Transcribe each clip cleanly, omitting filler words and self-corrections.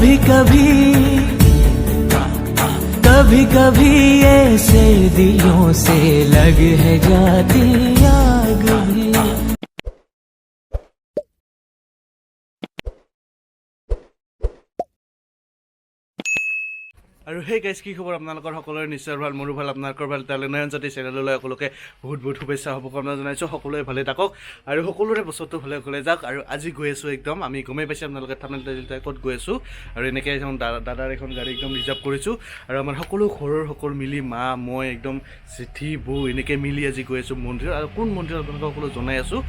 कभी कभी, कभी कभी ऐसे दिलों से लग है जाती आग भी। আৰু সেই গাইজ, কি খবৰ আপোনালোকৰ? সকলোৰে নিশ্চয় ভাল, মোৰো ভাল, আপোনালোকৰ ভাল। তালৈ নয়ন জ্যোতি চেনেললৈ সকলোকে বহুত বহুত শুভেচ্ছা শুভকামনা জনাইছোঁ। সকলোৱে ভালে থাকক আৰু সকলোৰে বছৰটো ভালে ভালে যাওক। আৰু আজি গৈ আছোঁ একদম, আমি গমেই পাইছোঁ আপোনালোকে থাম্বনেইল টাইটেল ক'ত গৈ আছোঁ। আৰু এনেকৈ এখন দাদাৰ এখন গাড়ী একদম ৰিজাৰ্ভ কৰিছোঁ আৰু আমাৰ সকলো ঘৰৰ সকলো মিলি, মা, মই, একদম জেঠী, বৌ এনেকৈ মিলি আজি গৈ আছোঁ মন্দিৰত। আৰু কোন মন্দিৰত আপোনালোকক সকলো জনাই আছোঁ।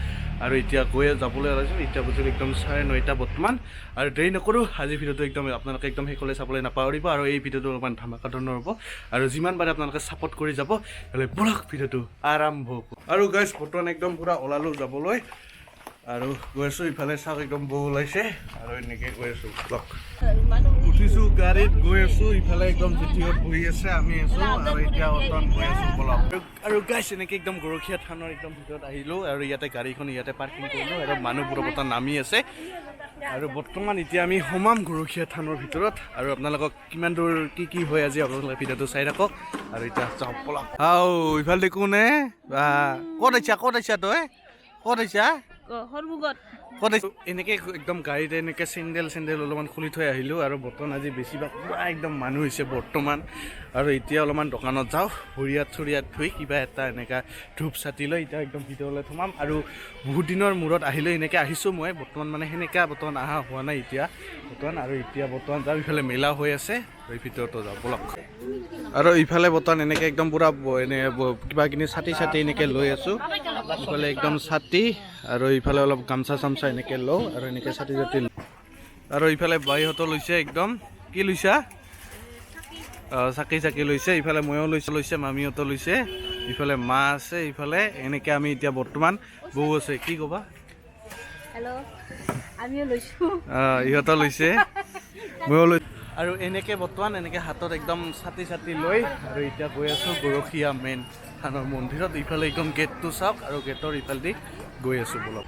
আৰু এতিয়া গৈ যাবলৈ ওলাইছোঁ। এতিয়া বজিল একদম 9:30 বৰ্তমান। আৰু দেৰি নকৰোঁ, আজি ভিডিঅ'টো একদম আপোনালোকে একদম শেষলৈ চাবলৈ নাপাহৰিব। আৰু এই ভিডিঅ'টো অলপমান ধামাকা ধৰণৰ হ'ব আৰু যিমান পাৰে আপোনালোকে ছাপৰ্ট কৰি যাব। তেতিয়াহ'লে ব'লক, ভিডিঅ'টো আৰম্ভ কৰোঁ। আৰু গাইজ, বৰ্তমান একদম পূৰা ওলালোঁ যাবলৈ আৰু গৈ আছোঁ। ইফালে চাওক, একদম বৌ ওলাইছে আৰু এনেকৈ গৈ আছোঁ। ব'লক, উঠিছোঁ গাড়ীত, গৈ আছোঁ। ইফালে একদম জেঠীহঁত বহি আছে, আমি আছোঁ আৰু এতিয়া বৰ্তমান গৈ আছোঁ। ব'লক। আৰু গাইছ, এনেকৈ একদম গৰখীয়া থানৰ একদম ভিতৰত আহিলোঁ আৰু ইয়াতে গাড়ীখন ইয়াতে পাৰ্কিং কৰিলোঁ আৰু মানুহবোৰৰ বৰ্তমান নামি আছে। আৰু বৰ্তমান এতিয়া আমি সোমাম গৰখীয়া থানৰ ভিতৰত আৰু আপোনালোকক কিমান দূৰ কি কি হয় আজি আপোনালোকে ভিডিঅ'টো চাই থাকক। আৰু এতিয়া যাওঁ ব'লক। আও ইফালে দেখোঁ নে বা, ক'ত আহিছা? ক'ত আহিছা তই? ক'ত আহিছা? সৰভোগত। ক'ত আহিছো? এনেকৈ একদম গাড়ীতে এনেকৈ চেণ্ডেল চেণ্ডেল অলপমান খুলি থৈ আহিলোঁ। আৰু বৰ্তমান আজি বেছিভাগ পূৰা একদম মানুহ হৈছে বৰ্তমান। আৰু এতিয়া অলপমান দোকানত যাওঁ, ভৰি হাত চৰি হাত ধুই কিবা এটা এনেকুৱা ধূপ চাতি লৈ এতিয়া একদম ভিতৰলৈ সোমাম। আৰু বহুত দিনৰ মূৰত আহিলে এনেকৈ আহিছোঁ মই বৰ্তমান, মানে সেনেকুৱা বৰ্তমান অহা হোৱা নাই এতিয়া বৰ্তমান। আৰু এতিয়া বৰ্তমান যাওঁ, ইফালে মেলা হৈ আছে আৰু ভিতৰতো যাওঁ ব'লক। আৰু ইফালে বৰ্তমান এনেকৈ একদম পূৰা এনে কিবা কিনি ছাতি ছাতি এনেকৈ লৈ আছোঁ। ইফালে একদম ছাতি আৰু ইফালে অলপ গামচা চামচা এনেকৈ লওঁ আৰু এনেকৈ ছাতি ছাতি। আৰু ইফালে বাইহঁতো লৈছে একদম। কি লৈছা? অঁ, চাকি চাকি লৈছে। ইফালে ময়ো লৈছোঁ, লৈছে মামীহঁতো লৈছে, ইফালে মা আছে, ইফালে এনেকৈ আমি এতিয়া বৰ্তমান বৌ আছে। কি ক'বা? হেল্ল', আমিও লৈছোঁ। ইহঁতো লৈছে, ময়ো লৈ আৰু এনেকৈ বৰ্তমান এনেকৈ হাতত একদম ছাতি ছাতি লৈ আৰু এতিয়া গৈ আছোঁ গৰখীয়া মেইন থানৰ মন্দিৰত। ইফালে একদম গেটটো চাওক আৰু গেটৰ ইফালেদি গৈ আছোঁ ব'লক।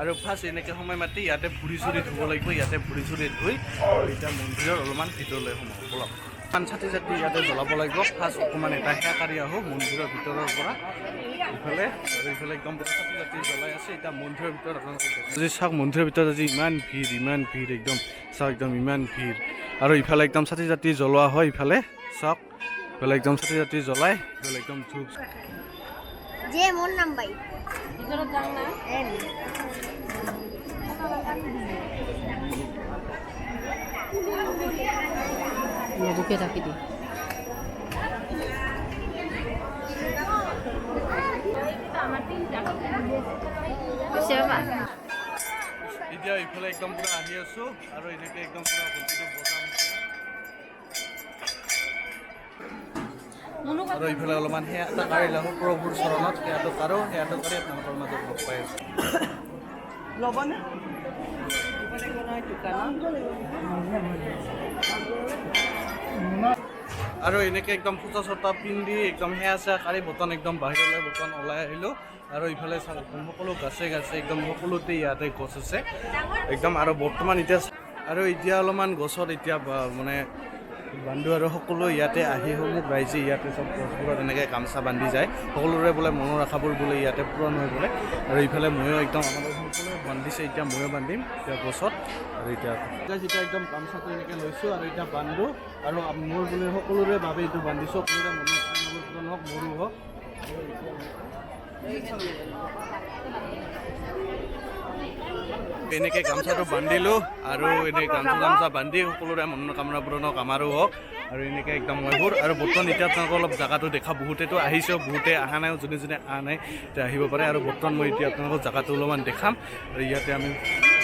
আৰু ফাৰ্ষ্ট এনেকৈ সময় মাতি ইয়াতে ভৰি চৰি ধুব লাগিব। ইয়াতে ভৰি চৰি ধুই আৰু এতিয়া মন্দিৰৰ অলপমান ভিতৰলৈ সোমাওঁ ব'লক। অকণমান ছাতি ছাতি ইয়াতে জ্বলাব লাগিব। ফাৰ্ষ্ট অকণমান এটা সেৱা কাঢ়ি আহোঁ মন্দিৰৰ ভিতৰৰ পৰা। ইফালে আৰু ইফালে একদম ছাতি ছাতি জ্বলাই আছে। এতিয়া মন্দিৰৰ ভিতৰত আপোনালোকে আজি চাওক, মন্দিৰৰ ভিতৰত আজি ইমান ভিৰ, ইমান ভিৰ, একদম চাওক, একদম ইমান ভিৰ। আৰু ইফালে একদম ছাতি ছাতি জ্বলোৱা হয়। ইফালে চাওক, ইফালে একদম ছাতি ছাতি জ্বলাই, ইফালে একদম ধূপ। যে মোৰ নাম ভাই। ভিতৰত যাওঁ না। এম। নবুকে ৰাখি দি। এতিয়া ইফালে একদম পুৰা আহি আছো আৰু এনেকে একদম পুৰা ঘণ্টিটো বজাম এতিয়া। আৰু ইফালে অলপমান সেৱা এটা কাঢ়ি লওঁ প্ৰভুৰ চৰণত। সেৱাটো কাঢ়ো, সেৱাটো কাঢ়ি আপোনালোকৰ মাজত লগ পাই আছোঁ। ল'বনে? দিব লাগিব নহয় দোকানত। আৰু এনেকে একদম জোতা চোতা পিন্ধি একদম সেৱা চেৱা কাঢ়ি বৰ্তমান একদম বাহিৰলৈ বৰ্তমান ওলাই আহিলোঁ। আৰু ইফালে চাওক, একদম সকলো গাছে গাছে, একদম সকলোতে ইয়াতে গছ আছে একদম। আৰু বৰ্তমান এতিয়া আৰু এতিয়া অলপমান গছত এতিয়া মানে বান্ধো। আৰু সকলো ইয়াতে আহি সমূহ ৰাইজে ইয়াতে চব গছবোৰত এনেকৈ গামচা বান্ধি যায়। সকলোৰে বোলে মনৰ আশাবোৰ বোলে ইয়াতে পূৰণ হৈ বোলে। আৰু ইফালে ময়ো একদম, আমাৰ সকলোৱে বান্ধিছে, এতিয়া ময়ো বান্ধিম এতিয়া গছত। আৰু এতিয়া এতিয়া একদম গামচাটো এনেকৈ লৈছোঁ আৰু এতিয়া বান্ধো। আৰু মোৰ বোলে সকলোৰে বাবে এইটো বান্ধিছোঁ, সকলোৰে মনৰ কামনাবোৰ পূৰণ হওক, মোৰো হওক। এনেকৈ গামচাটো বান্ধিলোঁ আৰু এনেকৈ গামচা গামচা বান্ধি সকলোৰে মনৰ কামনা পূৰণ হওক, আমাৰো হওক। আৰু এনেকৈ একদম মইবোৰ আৰু বৰ্তমান এতিয়া আপোনালোকৰ অলপ জেগাটো দেখা, বহুতেতো আহিছে, বহুতে অহা নাই, যোনে যোনে অহা নাই এতিয়া আহিব পাৰে। আৰু বৰ্তমান মই এতিয়া আপোনালোকৰ জেগাটো অলপমান দেখাম। আৰু ইয়াতে আমি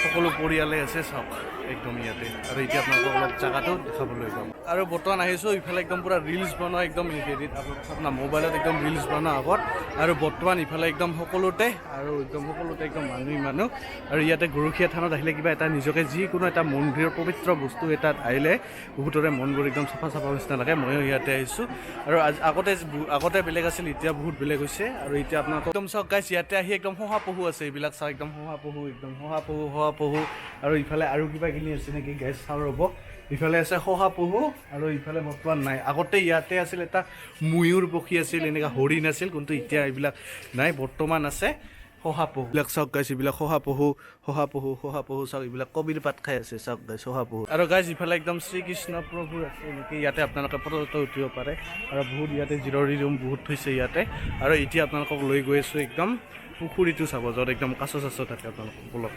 সকলো পৰিয়ালে আছে, চাওক একদম ইয়াতে। আৰু এতিয়া আপোনালোকক অলপ জেগাটো দেখাবলৈ যাম। আৰু বৰ্তমান আহিছোঁ ইফালে একদম পূৰা ৰিলচ বনোৱা, একদম হেৰিত আপোনাৰ মোবাইলত একদম ৰিলচ বনোৱা আগত। আৰু বৰ্তমান ইফালে একদম সকলোতে আৰু একদম সকলোতে একদম মানুহ মানুহ। আৰু ইয়াতে গৰখীয়া থানত আহিলে কিবা এটা নিজকে যিকোনো এটা মন্দিৰৰ পবিত্ৰ বস্তু এটাত আহিলে বহুতৰে মনবোৰ একদম চাফা চাফা নিচিনা লাগে। ময়ো ইয়াতে আহিছোঁ। আৰু আগতে বেলেগ আছিল, এতিয়া বহুত বেলেগ হৈছে। আৰু এতিয়া আপোনালোকক একদম চাওক গাইছ, ইয়াতে আহি একদম শহাপহু আছে, এইবিলাক চাওক, একদম শহাপহু, একদম শহাপহু, শহাপহু। শহাপহু। আৰু ইফালে আৰু কিবা কিনি আছে নেকি গাইজ, চাওঁ ৰ'ব। ইফালে আছে শহাপহু আৰু ইফালে বৰ্তমান নাই। আগতে ইয়াতে আছিল এটা ময়ূৰ পক্ষী আছিল, এনেকুৱা হৰিণ আছিল, কিন্তু এতিয়া এইবিলাক নাই। বৰ্তমান আছে শহাপহু। এইবিলাক চাওক গাইছ, এইবিলাক শহাপহু, শহাপহু, শহাপহু। চাওক, এইবিলাক কবিৰ পাত খাই আছে। চাওক গাইছ, শহাপহু। আৰু গাইছ, ইফালে একদম শ্ৰীকৃষ্ণ প্ৰভু আছে নেকি। ইয়াতে আপোনালোকে ফটো চটো উঠিব পাৰে আৰু বহুত ইয়াতে জিৰণি ৰুম বহুত থৈছে ইয়াতে। আৰু এতিয়া আপোনালোকক লৈ গৈ আছোঁ একদম পুখুৰীটো চাব, য'ত একদম কাছ চাছ থাকে। আপোনালোকক বলক।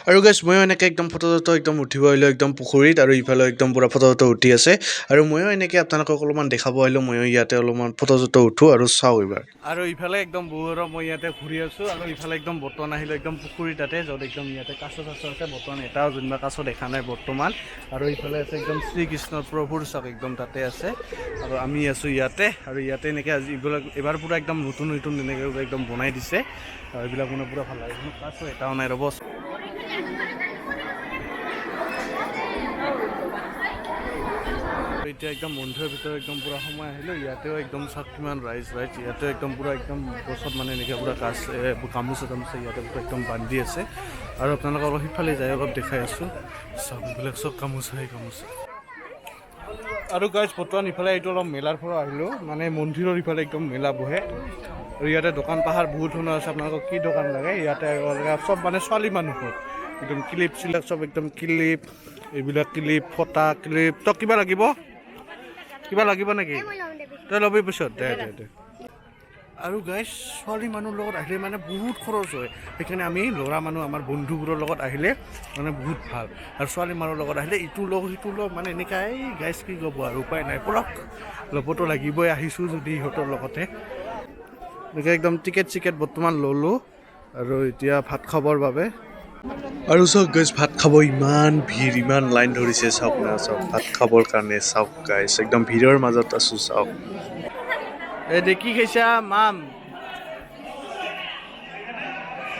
আৰু গাইছ, ময়ো এনেকৈ একদম ফটো চটো একদম উঠিব আহিলোঁ একদম পুখুৰীত। আৰু ইফালে একদম পূৰা ফটো চটো উঠি আছে আৰু ময়ো এনেকৈ আপোনালোকক অলপমান দেখাব আহিলোঁ। ময়ো ইয়াতে অলপমান ফটো চটো উঠোঁ আৰু চাওঁ এইবাৰ। আৰু ইফালে একদম বহুত মই ইয়াতে ঘূৰি আছোঁ। আৰু ইফালে একদম বৰ্তমান আহিলোঁ একদম পুখুৰী তাতে, য'ত একদম ইয়াতে কাছ চাছ আছে। বৰ্তমান এটাও যেনিবা কাছ দেখা নাই বৰ্তমান। আৰু ইফালে আছে একদম শ্ৰীকৃষ্ণৰ প্ৰভুৰ, চাওক, একদম তাতে আছে। আৰু আমি আছোঁ ইয়াতে। আৰু ইয়াতে এনেকৈ আজি এইবিলাক এইবাৰ পূৰা একদম নতুন নতুন এনেকৈ একদম বনাই দিছে। আৰু এইবিলাক মানে পূৰা ভাল লাগে। কিন্তু কাছ এটাও নাই, ৰ'ব। এতিয়া একদম মন্দিৰৰ ভিতৰত একদম পূৰা সোমাই আহিলোঁ। ইয়াতেও একদম চাওক কিমান ৰাইজ ৰাইজ। ইয়াতেও একদম পূৰা একদম গছত মানে এনেকৈ পূৰা গাছ গামোচা চামোচা ইয়াতে পূৰা একদম বান্ধি আছে। আৰু আপোনালোকক অলপ সিফালে যাই অলপ দেখাই আছোঁ। চাওক, এইবিলাক চব গামোচাই গামোচা। আৰু গাইজ, বৰ্তমান ইফালে এইটো অলপ মেলাৰ পৰা আহিলোঁ, মানে মন্দিৰৰ ইফালে একদম মেলা বহে আৰু ইয়াতে দোকান পাহাৰ বহুত ধৰণৰ আছে। আপোনালোকক কি দোকান লাগে ইয়াতে আহিব লাগে। চব মানে ছোৱালী মানুহৰ একদম ক্লিপ চিলাক, চব একদম ক্লিপ, এইবিলাক ক্লিপ, ফটা ক্লিপ। তই কিবা লাগিব? কিবা লাগিব নেকি? মই ল'ম দে পিছত। তই ল'বি পিছত, দে দে দে। আৰু গাইজ, ছোৱালী মানুহৰ লগত আহিলে মানে বহুত খৰচ হয়। সেইকাৰণে আমি ল'ৰা মানুহ আমাৰ বন্ধুবোৰৰ লগত আহিলে মানে বহুত ভাল। আৰু ছোৱালী মানুহৰ লগত আহিলে ইটো লওঁ, সিটো লওঁ, মানে এনেকুৱাই গাইজ, কি ক'ব আৰু, উপায় নাই। পলক ল'বতো লাগিবই, আহিছোঁ যদি ইহঁতৰ লগতে। এনেকৈ একদম টিকেট চিকেট বৰ্তমান ল'লোঁ আৰু এতিয়া ভাত খাবৰ বাবে। আৰু চাওক গাইজ, ভাত খাব ইমান ভিৰ, ইমান লাইন ধৰিছে। চাওক না, চাওক, ভাত খাবৰ কাৰণে। চাওক গাইজ, একদম ভিৰৰ মাজত আছো, চাওক। এই দে, কি খাইছা মাম?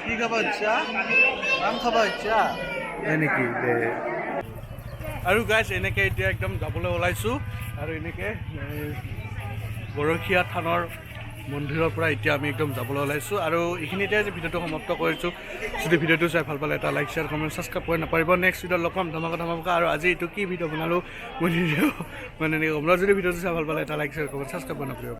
কি খাব ইচ্ছা? আম খাব ইচ্ছা হয় নেকি? দে। আৰু গাইজ, এনেকৈ এতিয়া একদম যাবলৈ ওলাইছোঁ। আৰু এনেকৈ গৰখীয়া থানৰ মন্দিৰৰ পৰা এতিয়া আমি একদম যাবলৈ ওলাইছোঁ। আৰু এইখিনিতে আজি ভিডিঅ'টো সমাপ্ত কৰিছোঁ। যদি ভিডিঅ'টো চাই ভাল পালে এটা লাইক, শ্বেয়াৰ, কমেণ্ট, ছাবস্ক্ৰাইব কৰি নাপাহৰিব। নেক্সট ভিডিঅ'ত লগ পাম, ধমাকা ধমাকা। আৰু আজি এইটো কি ভিডিঅ' বনালোঁ মই নিজেও মানে এনেকৈ গম নাপাওঁ। যদি ভিডিঅ'টো চাই ভাল পালে এটা লাইক, শ্বেয়াৰ, কমেণ্ট, ছাবস্ক্ৰাইব কৰি নাপাহৰিব।